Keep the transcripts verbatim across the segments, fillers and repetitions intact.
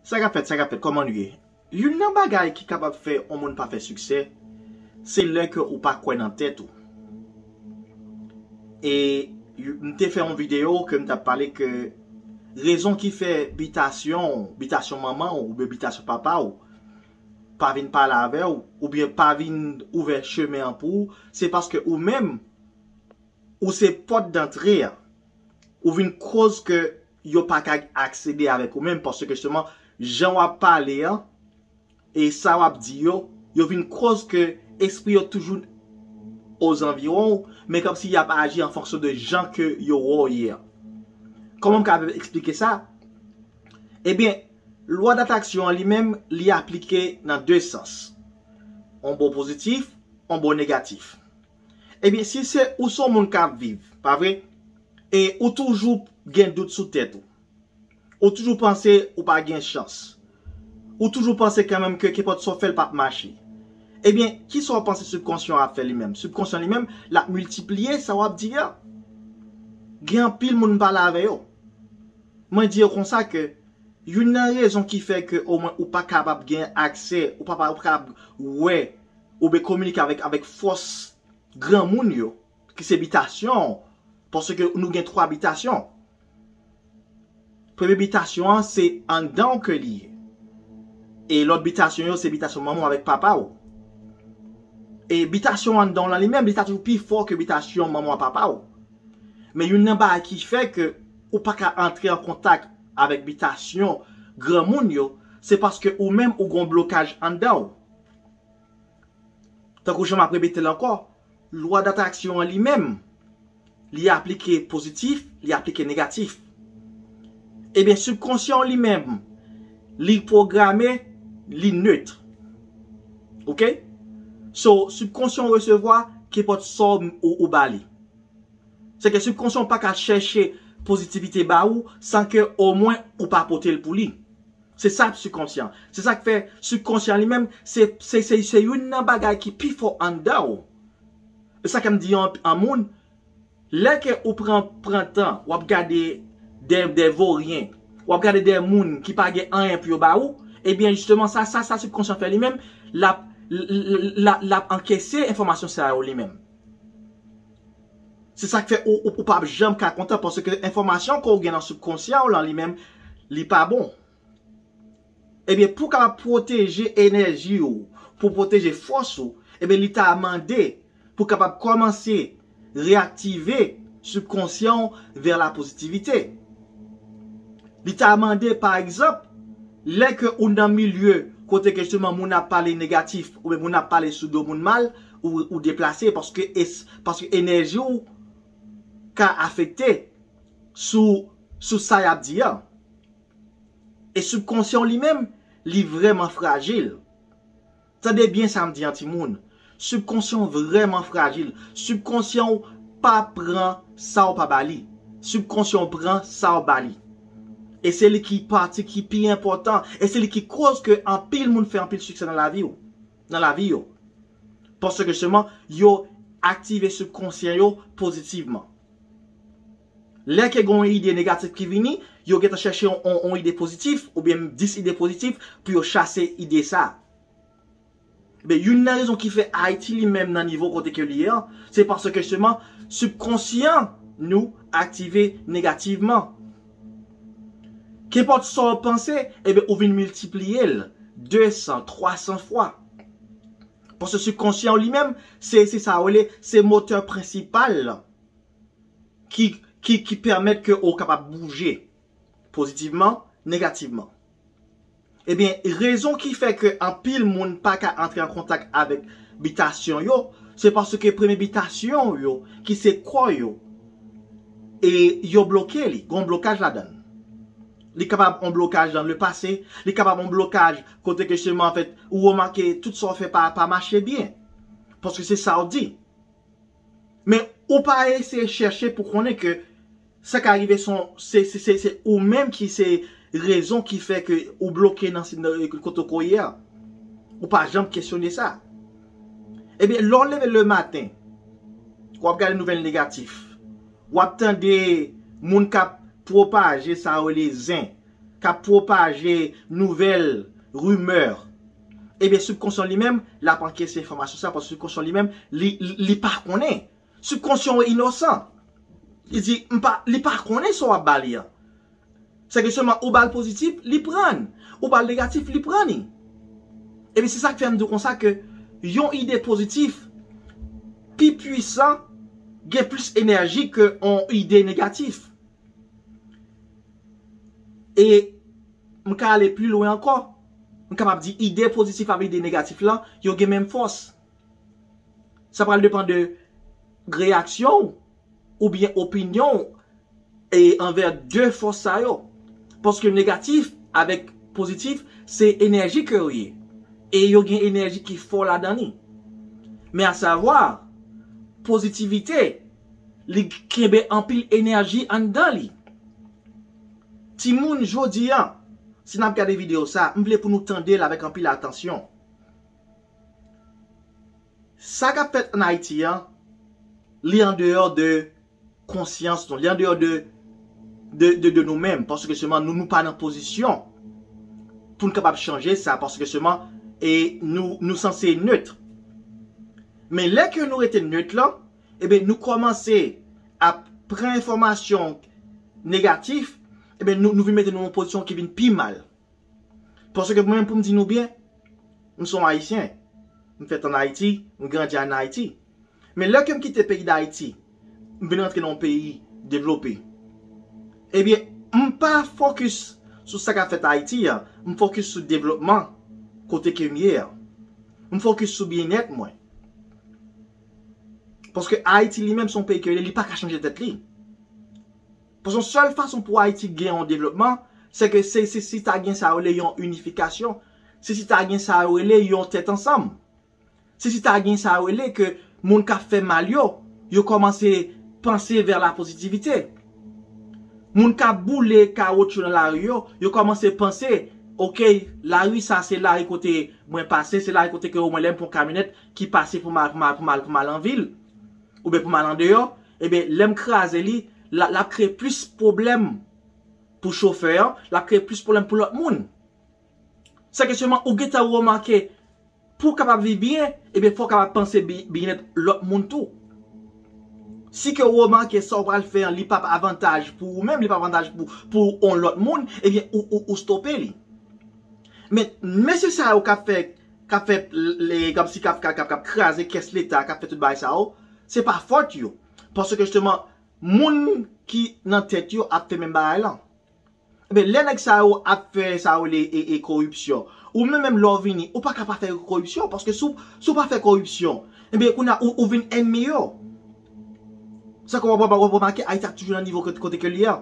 Sa k ap fèt, sa k ap fèt, kòman nou ye? Youn nan bagay ki kapab fè yon moun pa fè siksè, se lè ke ou pa kwè nan tèt ou. E m te fè yon videyo ke m t ap pale ke rezon ki fè bitasyon, bitasyon manman ou oubyen bitasyon papa ou pa vin pale avè w, oubyen pa vin ouvè chemen an pou ou, se paske ou menm, ou se pòt dantre a. Ou vin koz ke yo pa ka aksede avèk ou menm, paske jisteman, jan w ap pale an, e sa w ap di yo, yo vin koz ke espri yo toujou ozanviwon w, men kòmsi y ap aji an fonksyon de jan ke yo wè w ye an. Kòman m ka eksplike sa? Ebyen, lwa datraksyon an li menm, li aplike nan de sans. On bò pozitif, on bò negatif. Ebyen, si se ou se yon moun k ap viv, pa vre? E ou toujou gen dout sou tèt ou. Ou toujou panse ou pa gen chans. Ou toujou panse kanmenm ke kenpòt sa w fè l p ap mache. Ebyen, kisa w panse sibkonsyan an ap fè li menm? Sibkonsyan li menm, l ap miltipliye sa w ap di a. Gen anpil moun m pale avè yo. Mwen di yo konsa ke youn nan rezon ki fè ke omwen ou pa kapab gen aksè, ou pa, pa, ou pa kapab wè oubyen kominike avèk, avèk fòs granmoun yo, ki se bitasyon, paske nou gen twa bitasyon. Premye bitasyon an, se anndan w ke li ye. E lòt bitasyon yo, se bitasyon manman w avèk papa w. E bitasyon anndan w lan li menm, li ta toujou pi fò ke bitasyon manman w ak papa w. Men youn nan bagay ki fè ke ou pa ka antre an kontak avèk bitasyon granmoun yo, se paske ou menm ou gon blokaj anndan w. Tankou jan m ap repete l ankò, lwa datraksyon an li menm, li aplike pozitif, li aplike negatif. Ebyen, sibkonsyan w li menm, li pwograme, li net. Oke? So, sibkonsyan w resevwa, kenpòt sa w, ou, ou ba li. Se ke sibkonsyan w pa ka chèche pozitivite ba ou san ke omwen ou pa pote l pou li. Se sa sibkonsyan. Se sa k fè sibkonsyan li menm, se, se, se, se youn nan bagay ki pi fò anndan w. E sa ke m di an, an moun, lè ke ou pran, pran tan, w ap gade de, de voryen, w ap gade de moun ki pa gen anyen pou yo ba ou, ebyen, jisteman, sa, sa, sa sibkonsyan fè li menm, l ap, l, l, l, l ap, l ap ankese enfòmasyon sa yo li menm. Se sa k fè ou, ou, ou p ap janm ka kontan, paske enfòmasyon ke w gen nan sibkonsyan w lan li menm, li pa bon. Ebyen, pou w kapab pwoteje enèji w, pou w pwoteje fòs ou, ebyen, li ta mande pou w kapab kòmanse reyaktive sibkonsyan w vè la pozitivite. Li ta mande, pa egzanp, lè ke ou nan milye kote ke jisteman moun ap pale negatif, oubyen moun ap pale sou do moun mal, ou, ou deplase, paske es-, paske enèji w ka afekte sou, sou sa y ap di an. E sibkonsyan w li menm, li vrèman frajil. Tande byen sa m di an, timoun. Sibkonsyan w vrèman frajil. Sibkonsyan w pa pran sa w pa ba li. Sibkonsyan w pran sa w ba li. E se li ki pati ki pi enpòtan. E se li ki koz ke anpil moun fè anpil siksè nan lavi w, nan lavi yo. Paske jisteman, yo aktive sibkonsyan yo pozitivman. Lè ke gen yon ide negatif ki vini, yo gentan chèche yon, yon, yon ide pozitif, oubyen dis ide pozitif, pou yo chase ide sa. Men youn nan rezon ki fè Ayiti li menm nan nivo kote ke li ye an, se paske jisteman, sibkonsyan nou aktive negativman. Kenpòt sa w panse, ebyen, ou vin miltipliye l de san, twa san fwa. Paske sibkonsyan w li menm, se, se sa w rele, se motè prensipal lan ki, ki, ki pèmèt ke ou kapab bouje pozitivman, negativman. Ebyen, rezon ki fè ke anpil moun pa ka antre an kontak avèk bitasyon yo, se paske premye bitasyon yo, ki se kò yo, e yo bloke li, gon blokaj ladan l. Li kapab on blokaj dans le passé, li kapab on blokaj kote ke jisteman, anfèt, ou remake tout sa w fè pa, pa mache byen. Paske se sa w di. Men ou pa eseye chèche pou konnen ke sa ka rive se, se, se, se, se ou menm ki se rezon ki fè ke ou bloke nan, nan kote w ye a. Ou pa janm kesyone sa. Ebyen, lè w leve le maten, w ap gade nouvèl negatif. W ap tande moun k ap pwopaje sa yo rele zen. k ap pwopaje nouvèl, rimè, ebyen, sibkonsyan li menm, l ap ankese enfòmasyon sa, paske sibkonsyan li menm, li, li, li pa konnen. Sibkonsyan w inosan. Li di, m pa, li pa konnen sa w ap ba li an. Se ke sèlman ou ba l pozitif, li pran. Ou ba l negatif, li pran li. Ebyen, se sa k fè m di w konsa ke yon ide pozitif pi pwisan, gen plis enèji ke yon ide negatif. E m ka ale pi lwen ankò. M kapab di ide pozitif avèk ide negatif lan, yo gen menm fòs. Sa pral depann de reyaksyon w oubyen opinyon w e anvè de fòs sa yo. Paske negatif avèk pozitif, se enèji ke yo ye. E yo gen enèji ki fò ladan li. Men asavwa, pozitivite, li kenbe anpil enèji anndan li. Timoun, jodi a, si n ap gade videyo sa, m vle pou nou tande l avèk anpil atansyon. Sa k ap fèt ann Ayiti an, li andeyò de konsyans nou, li andeyò de, de, de, de nou menm, paske sèlman nou, nou pa nan pozisyon pou n kapab chanje sa, paske sèlman e nou, nou sanse nèt. Men lè ke nou rete nèt lan, ebyen, nou kòmanse ap pran enfòmasyon negatif, ebyen, nou, nou vin mete nou nan yon pozisyon ki vin pi mal. Paske mwen menm, pou m di nou byen, m se yon Ayisyen. M fèt ann Ayiti, m grandi ann Ayiti. Men lè ke m kite peyi Dayiti, m vin rantre nan yon peyi devlope. Ebyen, m pa fokis sou sa k ap fèt Ayiti a, m fokis sou devlopman kote ke m ye a. M fokis sou byennèt mwen. Paske Ayiti li menm se yon peyi ke li, li pa ka chanje tèt li. Paske yon sèl fason pou Ayiti gen yon devlopman, se ke se, se si ta gen sa yo rele yon inifikasyon, se si ta gen sa yo rele yon tèt ansanm, se si ta gen sa yo rele ke moun k ap fè mal yo, yo kòmanse panse vè la pozitivite. Moun k ap boule kawotchou nan lari yo, yo kòmanse panse, oke, lari sa se lari kote mwen pase, se lari kote ke omwen lè m pran kamyonèt ki pase pou m al, pou m al, pou m al, pou m al an vil, oubyen pou m al andeyò, ebyen, lè m kraze li, l a, l ap kreye plis pwoblèm pou chofè an, l ap kreye plis pwoblèm pou lòt moun. Se ke sèlman ou gentan remake, pou w kapab viv byen, ebyen, fò w kapab panse bi-, byennèt lòt moun tou. Si ke w remake sa w pral fè an, li p ap avantaj pou ou menm, li p ap avantaj pou, pou yon lòt moun, ebyen, ou, ou, ou stope li. Men, mesye sa yo k ap fè, k ap fè, le, kòmsi k ap, k ap, k ap, k ap kraze kès Leta, k ap fè tout bagay sa yo, se pa fòt yo. Paske, jisteman, moun ki nan tèt yo ap fè menm bagay lan. Ebyen, lè nèg sa yo ap fè sa yo rele e, e koripsyon, ou menm, menm lè w vini, ou pa ka pa fè koripsyon, paske si w, si w pa fè koripsyon, ebyen, kounye a, ou, ou vin ènmi yo. Sa ke w ap, w ap, w ap remake, Ayiti ap toujou nan nivo kote, kote ke li ye a.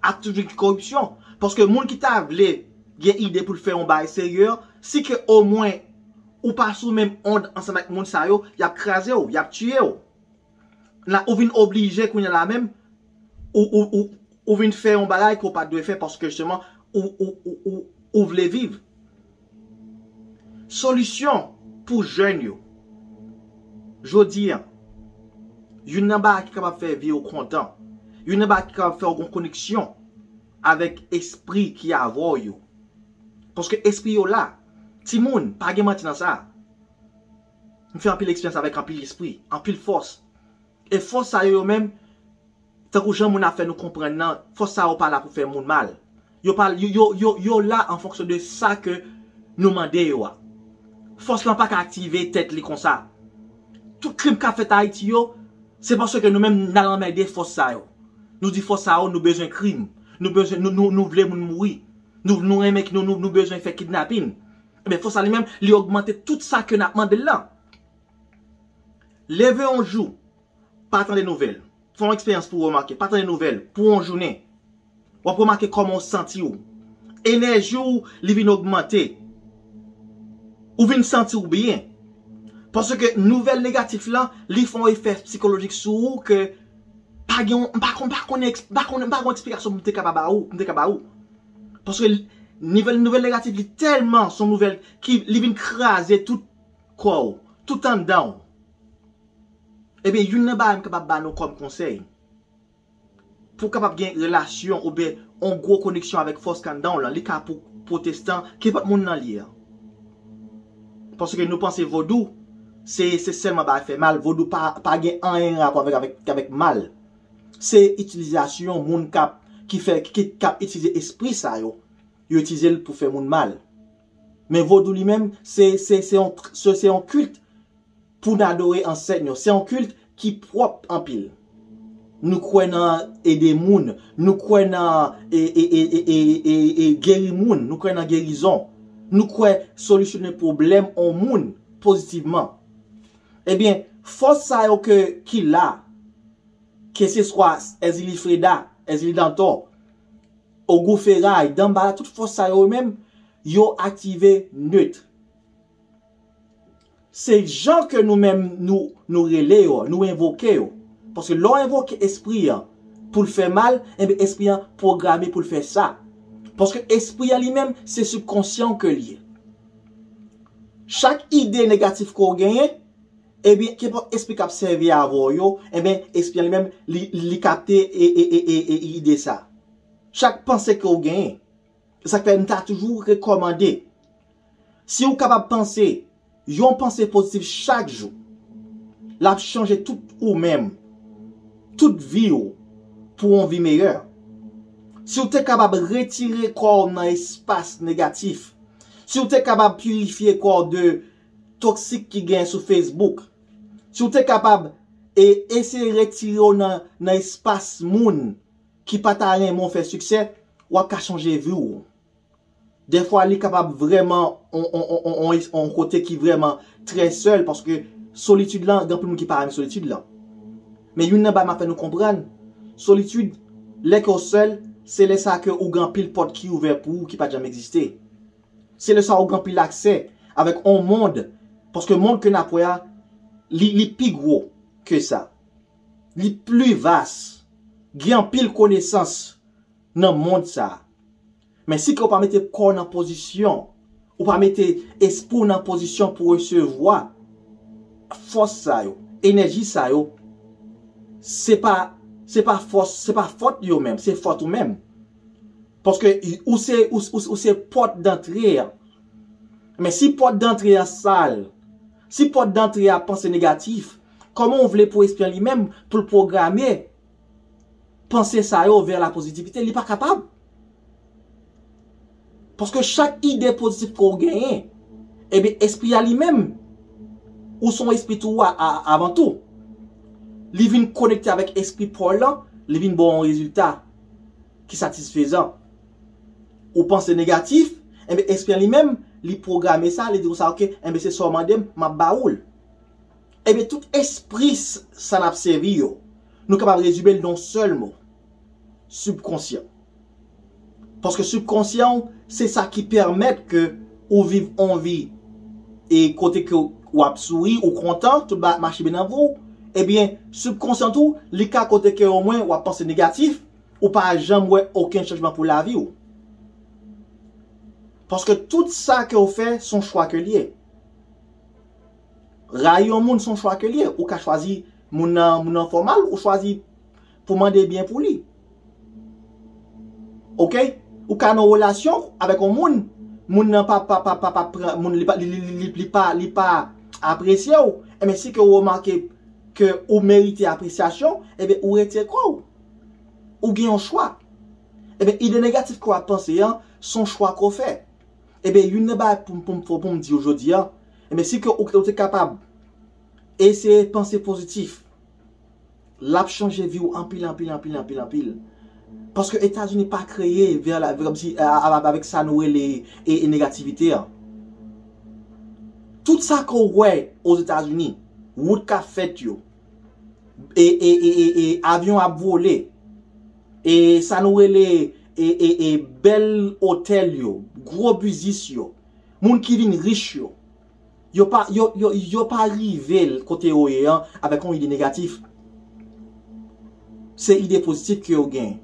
Ap toujou gen koripsyon. Paske moun ki ta vle gen ide pou l fè yon bagay serye, si ke omwen ou pa sou menm ond ansanm ak moun sa yo, y ap kraze w, y ap tiye w. La, ou vin oblije kounye a la menm, ou, ou, ou, ou vin fè yon bagay ke w pa t dwe fè paske jisteman, ou, ou, ou, ou, ou vle viv. Solisyon pou jèn yo. Jodi a, youn nan bagay ki kapab fè vi w kontan, youn nan bagay ki kapab fè w gen koneksyon avèk espri ki avè w yo. Paske espri yo la. Timoun, pa gen manti nan sa. M fè anpil eksperyans avèk anpil espri, anpil fòs. E fòs sa yo, yo menm, tankou jan moun ap fè nou konprann nan, fòs sa yo pa la pou fè moun mal. Yo pa, yo, yo, yo, yo la an fonksyon de sa ke nou mande yo a. Fòs lan pa ka aktive tèt li konsa. Tout krim k ap fèt Ayiti yo, se paske nou menm n al anmède fòs sa yo. Nou di fòs sa yo, nou bezwen krim. Nou bezwen, nou, nou, nou vle moun mouri. Nou, nou renmen, nou, nou, nou bezwen fè kidnapin. Ebyen, fòs sa li menm, li ogmante tout sa ke n ap mande l lan. Leve yon jou, pa tande nouvèl. Fè yon eksperyans pou w remake, pa tande nouvèl pou yon jounen. W ap remake kòman w santi w. Enèji w, li vin ogmante. Ou vin santi w byen. Paske nouvèl negatif lan, li fè yon efè sikolojik sou ou ke pa gen, m pa konn, m pa konn, m pa konn, m pa konn eksplikasyon pou m te ka ba ou, pou m te ka ba ou. Paske nouvèl, nouvèl negatif, li tèlman, se yon nouvèl ki, li vin kraze tout kò w, tout anndan w. Ebyen, youn nan bagay m kapab ba nou kòm konsèy, pou w kapab gen relasyon oubyen yon gwo koneksyon avèk fòs k anndan w lan, li ka pou pwotestan, kenpòt moun nan li ye. Paske nou panse vodou, se, se sèlman bagay fè mal. Vodou pa, pa gen anyen rapò avèk, avèk, avèk mal. Se itilizasyon moun k ap, ki fè, ki, k ap itilize espri sa yo. Yo itilize l pou fè moun mal. Men vodou li menm, se, se, se yon, se, se yon kilt pou n adore ansèt nou. Se yon kilt ki pwòp anpil. Nou kwè nan ede moun, nou kwè nan e, e, e, e, e, e, e geri moun, nou kwè nan gerizon, nou kwè solisyone pwoblèm on moun pozitivman. Ebyen, fòs sa yo ke, ki la, keseswa Èzili Freda, Èzili Dantò, Ogou Feray, Danbala, tout fòs sa yo menm, yo aktive net. Se jan ke nou menm nou, nou rele yo, nou envoke yo. Paske lè w envoke espri an pou l fè mal, enben espri an pwograme pou l fè sa. Paske espri an li menm, se sibkonsyan w ke l ye. Chak ide negatif ke w genyen, ebyen, kenpòt espri k ap sèvi avè w yo, ebyen, espri an li menm, li, li kapte e, e, e, e, e ide sa. Chak panse ke w genyen. Se sa k fè m ta toujou rekòmande. Si w kapab panse yon panse pozitif chak jou, l ap chanje tout ou menm, tout vi w pou yon vi meyè. Si w te kapab retire kò w nan espas negatif, si w te kapab pirifye kò w de toksik ki gen sou Facebook, si w te kapab e eseye retire w nan, nan espas moun ki pa ta renmen w fè siksè, w ap ka chanje vi w. Dèfwa, li kapab vrèman on, on, on, on, on, on kote ki vrèman trè sèl, paske solitid lan, gen anpil moun ki pa renmen solitid lan. Men youn nan bagay m ap fè nou konprann, solitid, lè ke w sèl, se lè sa ke ou gen anpil pòt ki ouvè pou ou ki pa t janm egziste. Se lè sa ou gen anpil aksè avèk on mond, paske mond ke n ap wè a, li, li pi gwo ke sa. Li pli vas. Gen anpil konesans nan mond sa a. Men si ke w pa mete kò w nan pozisyon, ou pa mete espri w nan pozisyon pou resevwa fòs sa yo, enèji sa yo, se pa, se pa fòs, se pa fòt yo menm, se fòt ou menm. Paske ou se, ou, ou, ou se pòt dantre a. Men si pòt dantre a sal, si pòt dantre a panse negatif, kòman w vle pou espri an li menm, pou l pwograme panse sa yo vè la pozitivite? Li pa kapab. Paske chak ide pozitif ke w genyen, ebyen, espri a li menm, ou se yon espri tou a, a, avan tou. Li vin konekte avèk espri pa w lan, li vin ba w yon rezilta ki satisfezan. Ou panse negatif, enben, espri an li menm, li pwograme sa, li di konsa, "Ok, enben, se sa w mande m, m ap ba ou l." Ebyen, tout espri s-, sa n ap sèvi yo, nou kapab rezime l nan yon sèl mo, sibkonsyan. Paske sibkonsyan w, se sa ki pèmèt ke ou viv on vi e kote ke w ap souri, ou kontan, tout bagay ap mache byen nan vi w. Ebyen, sibkonsyan tou, li ka kote ke omwen w ap panse negatif, ou pa janm wè okenn chanjman pou lavi w. Paske tout sa ke w fè, se yon chwa ke l ye. Rayi yon moun, se yon chwa ke l ye. Ou ka chwazi moun nan, moun nan fè w mal, ou chwazi pou mande byen pou li. Oke? Ou ka nan relasyon avèk yon moun, moun nan pa, pa, pa, pa, pa pran, moun li pa, li, li, li, li pa, li pa apresye w. Enben, si ke w remake ke ou merite apresyasyon, enben, ou retire kò w. Ou gen yon chwa. Enben, ide negatif ke w ap panse an, se yon chwa ke w fè. Ebyen, youn nan bagay pou, pou, pou, pou m di w jodi a, ebyen, si ke ou, ou te kapab eseye panse pozitif, l ap chanje vi w anpil, anpil, anpil, anpil, anpil. Paske Etazini pa kreye vè la, vè kòmsi, a, a, a, avèk sa nou rele e, e negativite a. Tout sa ke w wè Ozetazini, wout k ap fèt yo, e, e, e, e, e avyon ap vole, e sa nou rele e, e, e bèl otèl yo, gwo biznis yo, moun ki vin rich yo, yo pa, yo, yo, yo pa rive l kote yo ye an avèk yon ide negatif. Se ide pozitif ke yo gen.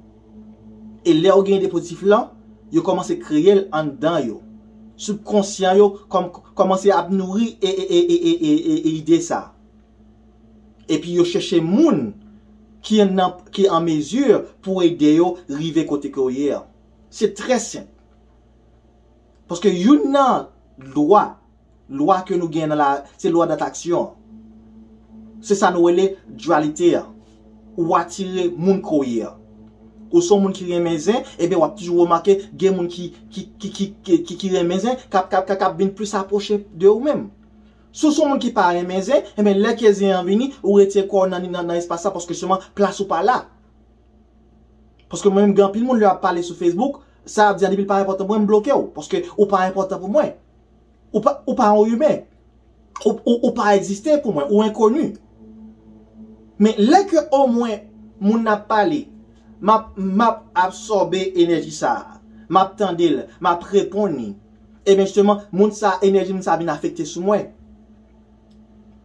E lè yo gen ide pozitif lan, yo kòmanse kreye l anndan yo. Sibkonsyan yo kòm-, kòmanse ap nouri e, e, e ide sa. Epi yo chèche moun ki an, ki an mezi pou ede yo rive kote ke w ye a. Se trè senp. Paske youn nan lwa, lwa ke nou gen nan la, se lwa datraksyon. Se sa nou rele dualite a. Ou atire moun ke w ye a. Ou se yon moun ki renmen zen, ebyen w ap toujou remake gen moun ki, ki, ki, ki, ki, ki, ki renmen zen, k ap, k ap, k ap, k ap vin plis apwoche de ou menm. Si w se yon moun ki pa renmen zen, ebyen lè ke zen an vini, ou retire kò w nan, nan, nan espas sa, paske sèlman plas ou pa la. Paske mwen menm, gen anpil moun lè w ap pale sou Facebook, sa y ap di an depi l pa enpòtan pou mwen, m bloke w, paske ou pa enpòtan pou mwen. Ou pa, ou pa yon imen. Ou, ou, ou pa egziste pou mwen, ou enkoni. Men lè ke omwen moun nan ap pale, m ap, m ap absòbe enèji sa a, m ap tande l, m ap reponn li. Ebyen jisteman, moun sa, enèji moun sa vin afekte sou mwen.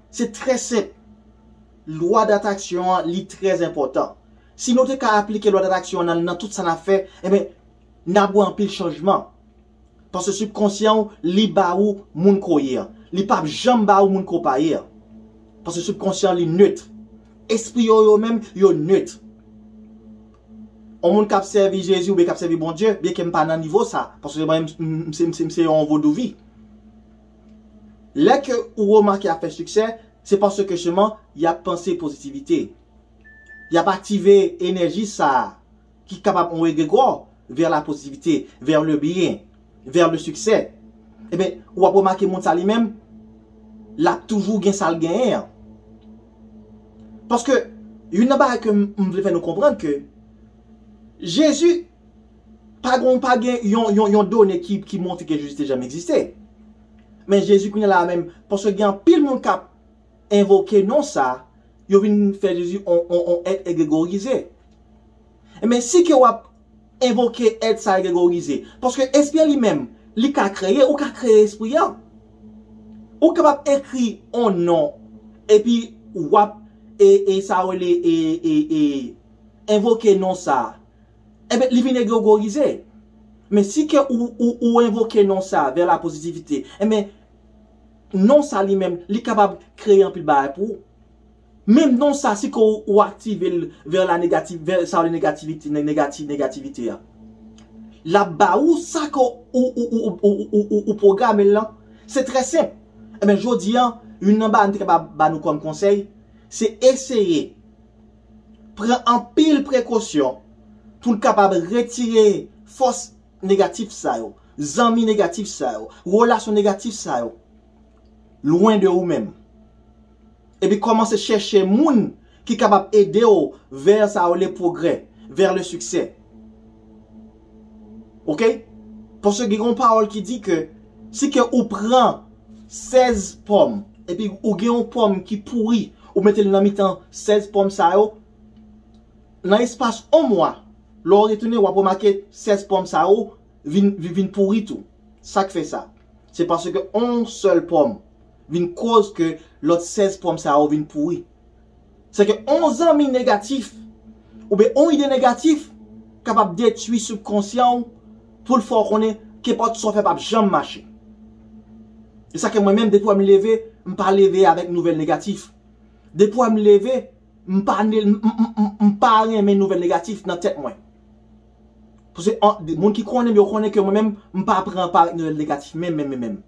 Se trè senp. Lwa datraksyon an, li trè enpòtan. Si nou te ka aplike lwa datraksyon an nan, nan tout sa n ap fè, ebyen, n ap wè anpil chanjman. Paske sibkonsyan w, li ba ou moun ke w ye a. Li p ap janm ba ou moun ke w pa ye a. Paske sibkonsyan li net. Espri yo, yo menm, yo net. Yon moun k ap sèvi Jezi oubyen k ap sèvi Bondye, byenke m pa nan nivo sa, paske mwen, m, m, m se, m se, m se yon vodouvi. Lè ke ou remake y ap fè siksè, se paske sèlman y ap panse pozitivite. Y ap aktive enèji sa a ki kapab yon egregò vers la positivité, vers le bien, vers le succès. Ebyen, w ap remake moun sa li menm, l ap toujou gen sa l genyen an. Paske, youn nan bagay ke m, m vle fè nou konprann ke Jezi pa gen, pa gen yon, yon, yon done ki, ki montre ke Jezi te janm egziste. Men Jezi kounye a la menm, paske gen anpil moun k ap envoke non sa, yo vin fè Jezi on, on, on èt egregorize. Men si ke w ap envoke èt sa egregorize, paske espri an li menm, li ka kreye, ou ka kreye espri an. Ou kapab ekri on non, epi w ap, e, e sa yo rele, e, e, e, envoke non sa. Ebyen, li vin egregorize. Men si ke ou, ou, ou envoke non sa vers la positivité, ebyen, non sa li menm, li kapab kreye anpil bagay pou ou. Menm non sa, si ke ou, ou aktive l vers la negative, vers sa yo rele negativite, ne-, negati-, negativite a. L ap ba ou sa ke ou, ou, ou programe l lan. Se trè senp. Ebyen, jodi a, youn nan bagay m te kapab ba nou kòm konsèy, se eseye pran anpil prekosyon pou n kapab retire fòs negatif sa yo, zanmi negatif sa yo, relasyon negatif sa yo, lwen de ou menm. Epi kòmanse chèche moun ki kapab ede w vers sa yo le progrès, vers le succès. Oke? Paske gen yon pawòl ki di ke si ke ou pran sèz pòm, epi ou gen yon pòm ki pouri, ou mete l nan mitan sèz pòm sa yo, nan espas yon mwa, lè w retounen, w ap remake sèz pòm sa yo vin, vin, vin pouri tou. Sa k fè sa? Se paske yon sèl pòm vin koz ke lòt sèz pòm sa yo vin pouri. Se ke yon zanmi negatif, oubyen yon ide negatif, kapab detwi sibkonsyan w pou l fè w konnen kenpòt sa w fè p ap janm mache. E sa ke mwen menm, depi w wè m leve, m pa leve avèk nouvèl negatif. Depi w wè m leve, m pa, m, m, m, m, m pa renmen nouvèl negatif nan tèt mwen. Paske an, moun ki konnen m, yo konnen ke mwen menm, m pa pran pa avèk nouvèl negatif, menm, menm, menm, menm.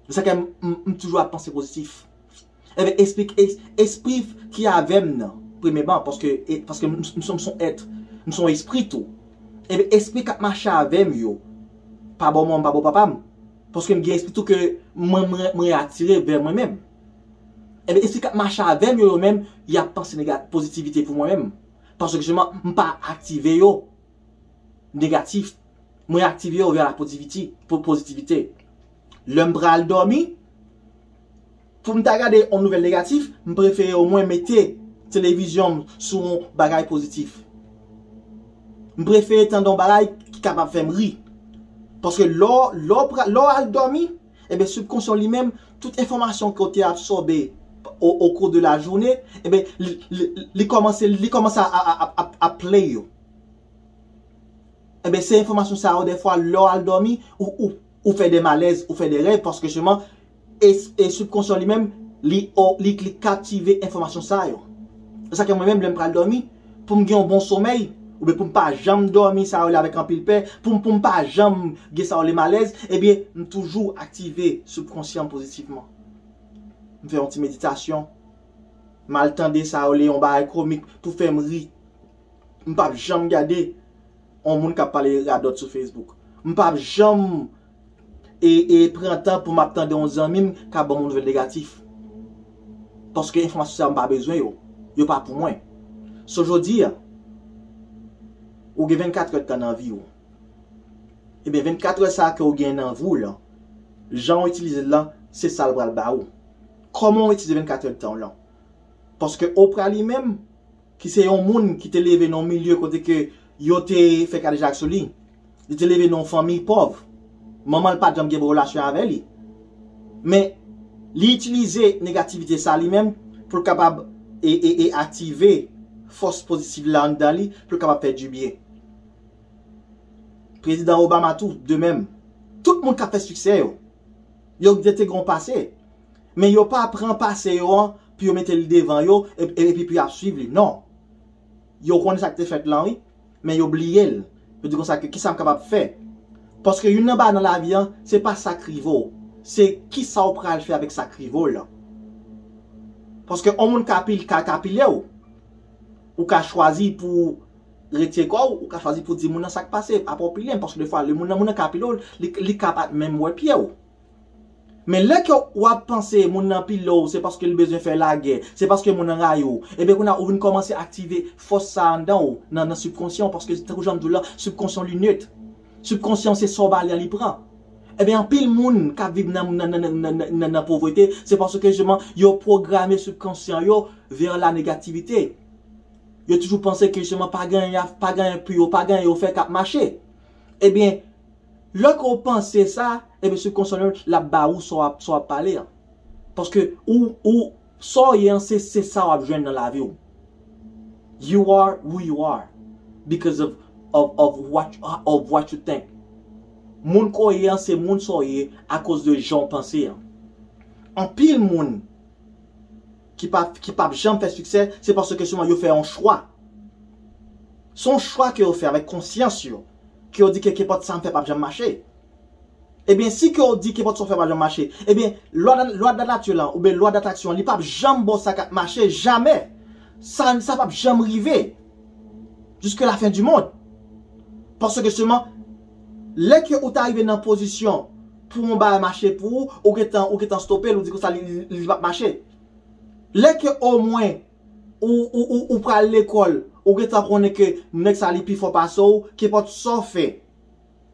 Se sa ke m, m, m toujou ap panse pozitif. Ebyen, espri, es-, espri ki avè m nan, premyèman, paske, e, paske m, m, m se yon èt, m se yon espri tou. Ebyen, espri k ap mache avè m yo, pa bò manman m, pa bò papa m. Paske m gen espri tou ke mwen, mwen, mwen atire vè mwen menm. Ebyen, espri k ap mache avè m yo, yo menm, y ap panse nega-, pozitivite pou mwen menm. Paske jisteman, m pa aktive yo negatif. Mwen aktive yo vè la pozitivite, po-, pozitivite. Lè m pral dòmi, pou m ta gade yon nouvèl negatif, m prefere omwen mete televizyon m sou yon bagay pozitif. M prefere tande yon bagay ki kapab fè m ri. Paske lè w, lè w pra-, lè w al dòmi, ebyen, sibkonsyan li menm, tout enfòmasyon ke w te absòbe o, o kou de la jounen, ebyen, li, li, li kòmanse, li kòmanse a, a, a, a, a play yo. Ebyen, se enfòmasyon sa yo, dèfwa, lè w al dòmi, ou, ou, ou fè de malèz, ou fè de rèv, paske jisteman, e, e sibkonsyan li menm, li, o, li, li kaptive enfòmasyon sa yo. Se sa ke mwen menm, lè m pral dòmi, pou m gen yon bon somèy, oubyen pou m pa janm dòmi sa yo le avèk anpil pè, pou m, pou m pa janm gen sa yo le malèz, ebyen, m toujou aktive sibkonsyan m pozitivman. M fè yon ti meditasyon, m al tande sa yo le yon bagay komik pou fè m ri. M p ap janm gade yon moun k ap pale radòt sou Facebook. M p ap janm e, e pran tan pou m ap tande yon zanmi m k ap ban m yon nouvèl negatif. Paske enfòmasyon sa yo m pa bezwen yo. Yo pa pou mwen. So jodi a, ou gen vennkat è tan nan vi w. Ebyen, vennkat è sa ke w gen nan vi w lan, jan w itilize l lan, se sa l pral ba ou. Kòman w itilize vennkat è tan w lan? Paske Oprah li menm, ki se yon moun ki te leve nan yon milye kote ke yo te fè kadejak sou li. Li te leve nan yon fanmi pòv. Manman l pa t janm gen bon relasyon avè li. Men, li itilize negativite sa li menm pou l kapab e, e, e aktive fòs pozitiv la anndan li pou l kapab fè dibyen. Prezidan Obama tou, de menm. Tout moun k ap fè siksè yo, yo te gen yon pase. Men yo pa pran pase yo an pou yo mete l devan yo e, e, epi pou y ap swiv li. Non. Yo konnen sa k te fèt lan, wi. Men yo bliye l. Yo di konsa ke kisa m kapab fè? Paske youn nan bagay nan lavi an, se pa sa k rive w. Se kisa w pral fè avèk sa k rive w lan. Paske yon moun ka pil, ka, ka pile w. Ou ka chwazi pou retire kò w, ou ka chwazi pou di moun nan sa k pase, apa w pile m, paske defwa, lè moun nan, moun nan ka pile w, li, li ka pa t menm wè pye w. Men lè ke w ap panse moun nan pile w, se paske l bezwen fè lagè, se paske moun nan rayi w, ebyen kounye a ou vin kòmanse aktive fòs sa anndan w, nan, nan sibkonsyan w, paske tankou jan m di w la, sibkonsyan w li net. Sibkonsyan w se sa w ba li an li pran. Ebyen anpil moun k ap viv nan, nan, nan povrete, se paske jisteman yo pwograme sibkonsyan yo vè la negativite. Yo toujou panse ke jisteman pa gen anyen, pa gen anyen pou yo, pa gen anyen yo fè k ap mache. Ebyen, lè ke w panse sa, ebyen sibkonsyan w l ap ba ou sa w ap, sa w ap pale an. Paske ou, ou, sa w ye an, se, se sa w ap jwenn nan lavi w. You are who you are because of, of, of what, of what you think. Moun ke w ye an, se moun sa w ye akoz de jan w panse an. Anpil moun ki pa, ki p ap janm fè siksè, se paske jisteman yo fè yon chwa. Se yon chwa ke yo fè avèk konsyans yo, ke yo di ke kenpòt sa m fè p ap janm mache. Ebyen, si ke w di kenpòt sa w fè p ap janm mache, ebyen, lwa, lwa de la nati lan, oubyen lwa datraksyon an, li p ap janm ba w sa k ap mache, jamè. Sa, sa p ap janm rive. Jusqu'à la fin du monde. Paske jisteman, lè ke ou ta rive nan pozisyon pou yon bagay mache pou ou, ou gentan, ou gentan stope l, ou di konsa li, li, li p ap mache. Lè ke omwen ou, ou, ou, ou pral lekòl, ou gentan konnen ke nèg sa li pi fò pase w, kenpòt sa w fè,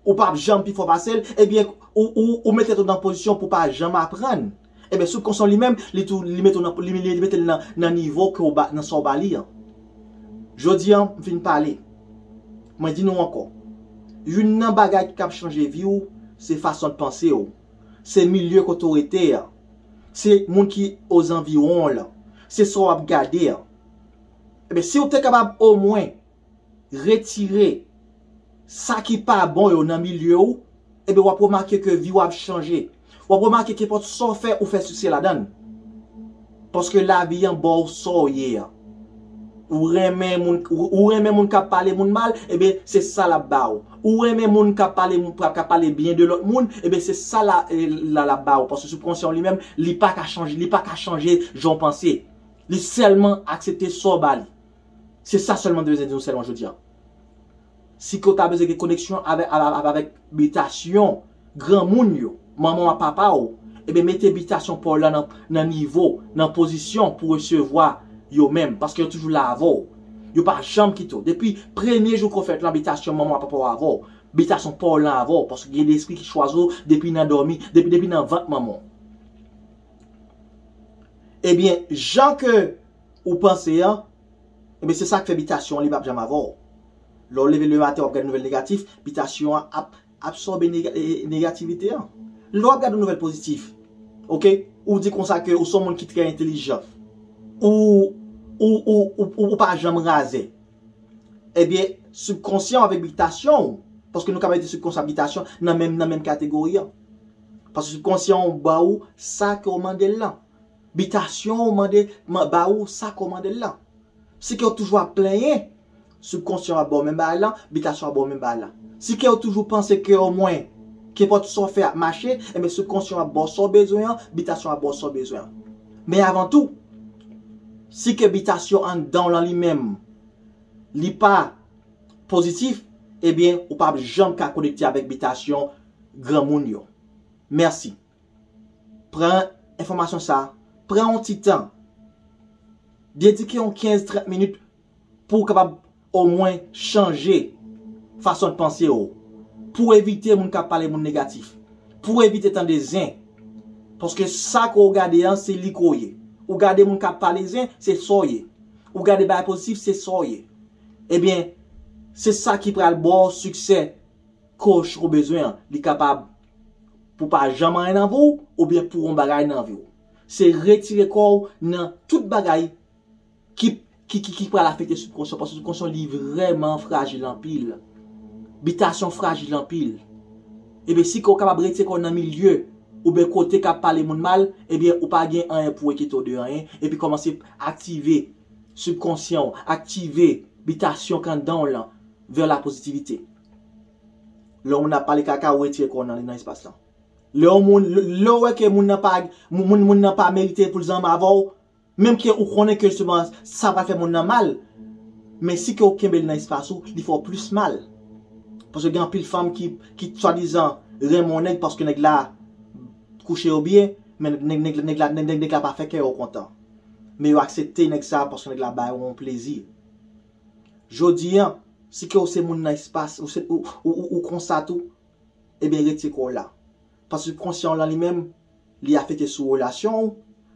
ou p ap janm pi fò pase l, ebyen, ou, ou, ou mete tèt ou nan pozisyon pou w pa janm aprann. Ebyen, sibkonsyan w li menm, li tou, li mete w nan, li, li mete l nan, nan nivo ke w ba, nan sa w ba li an. Jodi an, m fin pale. Mwen di nou ankò. Youn nan bagay ki kab chanje vi w, se fason w panse w. Se milye kote w rete a. Se moun ki ozanviwon w lan. Se sa w ap gade a. Ebyen, si w te kapab omwen retire sa ki pa bon yo nan milye w, ebyen, w ap remake ke vi w ap chanje. W ap remake ke kenpòt sa w fè, ou fè siksè ladan l. Paske lavi an ba w sa w ye a. Ou renmen moun, ou, ou renmen moun k ap pale moun mal, ebyen, se sa l ap ba w. Ou renmen moun k ap pale moun, k ap pale byen de lòt moun, ebyen, se sa la, eh, la, l ap ba w. Paske sibkonsyan w li menm, li pa ka chanje, li pa ka chanje jan w panse. Li sèlman aksepte sa w ba li. Se sa sèlman m te bezwen di nou sèlman jodi a. Si ke w ta bezwen gen koneksyon avè, avè, avè, avèk bitasyon granmoun yo, manman w ak papa w, ebyen mete bitasyon pa w la nan, nan nivo, nan pozisyon pou resevwa yo menm, paske yo toujou la avè w. Yo pa janm kite w. Depi premye jou ke w fèt lan, bitasyon manman w ak papa w avè w. Bitasyon pa w lan avè w, paske gen lespri ki chwazi w depi nan dòmi, depi, depi nan vant manman w. Ebyen, jan ke ou panse an, ebyen, se sa k fè bitasyon an, li p ap janm avè w. Lè w leve lematen, w ap gade nouvèl negatif, bitasyon an ap absòbe nega-, e, e, negativite an. Lè w ap gade yon nouvèl pozitif, oke, ou di konsa ke ou se yon moun ki trè entelijan, ou, ou, ou, ou, ou pa janm razè. Ebyen, sibkonsyan w avèk bitasyon w, paske nou ka mete sibkonsyan ak bitasyon nan menm, nan menm kategori an. Paske sibkonsyan w ba ou sa ke w mande l lan. Bitasyon w mande, man-, ba ou sa ke w mande l lan. Si ke w toujou ap plenyen, Sibkonsyan ap ba w menm bagay lan, bitasyon ap ba w menm bagay lan. Si ke w toujou panse ke omwen, kenpòt sa w fè ap mache, enben sibkonsyan ap ba w sa w bezwen an, bitasyon ap ba w sa w bezwen an. Men avan tou, si ke bitasyon anndan w lan li menm, li pa pozitif, ebyen, ou p ap janm ka konekte avèk bitasyon granmoun yo. Mèsi. Pran enfòmasyon sa, pran yon ti tan. Dedike yon kenz trant minit pou w kapab omwen chanje fason de panse w. Pou w evite moun k ap pale moun negatif. Pou w evite tande zen. Paske sa ke w gade an, se li ke w ye. Ou gade moun k ap pale zen, se sa w ye. Ou gade bagay pozitif, se sa w ye. Ebyen, se sa ki pral ba w siksè ke w bezwen an. Li kapab pou pa janm anyen nan vi w, oubyen pou yon bagay nan vi w. Se retire kò w nan tout bagay ki, ki, ki, ki pral afekte sibkonsyan, paske sibkonsyan li vrèman frajil anpil. Bitasyon frajil anpil. Ebyen, si ke w kapab retire kò w nan milye, oubyen kote k ap pale moun mal, ebyen, ou pa gen anyen pou enkyete w de anyen, epi kòmanse aktive sibkonsyan w, aktive bitasyon k anndan w lan, vè la pozitivite. Lè yon moun ap pale kaka, ou retire kò w nan, nan espas lan. Lè yon moun, lè, lè w wè ke moun nan pa, moun, moun, moun nan pa merite pou l zanmi avè w, menm ke ou konnen ke jisteman sa pral fè moun nan mal, men si ke w kenbe l nan espas ou, li fè w plis mal. Paske gen anpil fanm ki, ki swadizan renmen yon nèg paske nèg la kouche yo byen, men nèg, nèg, nèg, nèg la, nèg, nèg, nèg la pa fè kè yo kontan. Men yo aksepte nèg sa paske nèg la ba yo yon plezi. Jodi an, si ke w se moun nan espas, ou se, ou, ou, ou, ou konsa tou, ebyen retire kò w la. Paske sibkonsyan w lan li menm, li afekte sou relasyon w,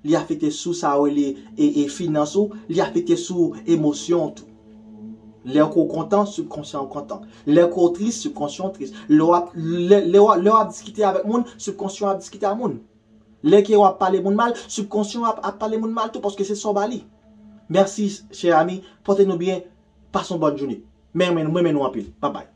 li afekte sou sa yo rele e, e finans ou, li afekte sou emosyon w tou. Lè ke w kontan, sibkonsyan w kontan. Lè ke w tris, sibkonsyan w tris. Lè w ap, lè, lè w, lè w ap diskite avèk moun, sibkonsyan w ap diskite ak moun. Lè ke w ap pale moun mal, sibkonsyan w ap, ap pale moun mal tou, paske se sa w ba li. Mèsi, chè ami. Pòte nou byen. Pase yon bòn jounen. Mwen, mwen, mwen renmen nou anpil. Babay.